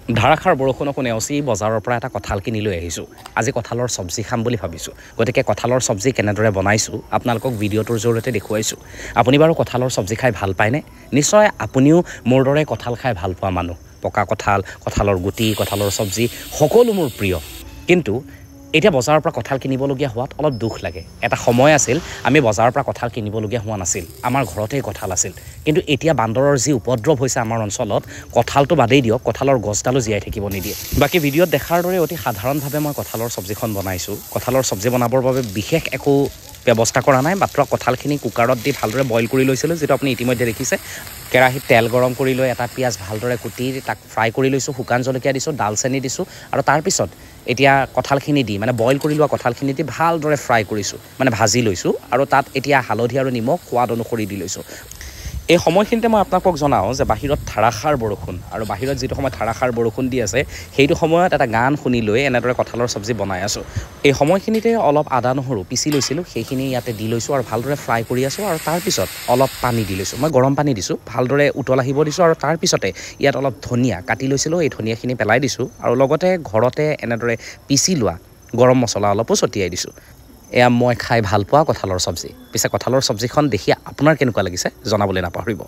ধাৰাসাৰ বৰষুণকো নেওচি বজাৰৰ পৰা এটা কঁঠাল কিনি লৈ আহিছোঁ। আজি কঁঠালৰ চব্জি খাম বুলি ভাবিছোঁ, গতিকে কঁঠালৰ চব্জি কেনেদৰে বনাইছোঁ আপোনালোকক ভিডিঅ'টোৰ জৰিয়তে দেখুৱাইছোঁ। আপুনি বাৰু কঁঠালৰ চব্জি খাই ভাল পায়নে? নিশ্চয় আপুনিও মোৰ দৰে কঁঠাল খাই ভাল পোৱা মানুহ। পকা কঁঠাল, কঁঠালৰ গুটি, কঁঠালৰ চব্জি সকলো মোৰ প্ৰিয়। কিন্তু এতিয়া বজাৰৰ পৰা কঁঠাল কিনিবলগীয়া হোৱাত অলপ দুখ লাগে। এটা সময় আছিল আমি বজাৰৰ পৰা কঁঠাল কিনিবলগীয়া হোৱা নাছিল, আমাৰ ঘৰতেই কঁঠাল আছিল। কিন্তু এতিয়া বান্দৰৰ যি উপদ্ৰৱ হৈছে আমাৰ অঞ্চলত, কঁঠালটো বাদেই দিয়ক, কঁঠালৰ গছডালো জীয়াই থাকিব নিদিয়ে। বাকী ভিডিঅ'ত দেখাৰ দৰে অতি সাধাৰণভাৱে মই কঁঠালৰ চব্জিখন বনাইছোঁ। কঁঠালৰ চব্জি বনাবৰ বাবে বিশেষ একো ব্যৱস্থা কৰা নাই, মাত্ৰ কঁঠালখিনি কুকাৰত দি ভালদৰে বইল কৰি লৈছিলোঁ, যিটো আপুনি ইতিমধ্যে দেখিছে। কেৰাহীত তেল গৰম কৰি লৈ এটা পিঁয়াজ ভালদৰে কুটি তাক ফ্ৰাই কৰি লৈছোঁ, শুকান জলকীয়া দিছোঁ, ডালচেনি দিছোঁ আৰু তাৰপিছত এতিয়া কঁঠালখিনি দি, মানে বইল কৰি লোৱা কঁঠালখিনি দি ভালদৰে ফ্ৰাই কৰিছোঁ, মানে ভাজি লৈছোঁ আৰু তাত এতিয়া হালধি আৰু নিমখ সোৱাদ অনুসৰি দি লৈছোঁ। এই সময়খিনিতে মই আপোনালোকক জনাওঁ যে বাহিৰত ধাৰাসাৰ বৰষুণ, আৰু বাহিৰত যিটো সময়ত ধাৰাসাৰ বৰষুণ দি আছে সেইটো সময়ত এটা গান শুনি লৈ এনেদৰে কঁঠালৰ চব্জি বনাই আছোঁ। এই সময়খিনিতে অলপ আদা নহৰু পিচি লৈছিলোঁ, সেইখিনি ইয়াতে দি লৈছোঁ আৰু ভালদৰে ফ্ৰাই কৰি আছোঁ আৰু তাৰপিছত অলপ পানী দি লৈছোঁ। মই গৰম পানী দিছোঁ, ভালদৰে উতল আহিব দিছোঁ আৰু তাৰপিছতে ইয়াত অলপ ধনিয়া কাটি লৈছিলোঁ, এই ধনিয়াখিনি পেলাই দিছোঁ আৰু লগতে ঘৰতে এনেদৰে পিচি লোৱা গৰম মছলা অলপো ছটিয়াই দিছোঁ। এয়া মই খাই ভাল পোৱা কঁঠালৰ চব্জি। পিছে কঁঠালৰ চব্জিখন দেখি আপোনাৰ কেনেকুৱা লাগিছে জনাবলৈ নাপাহৰিব।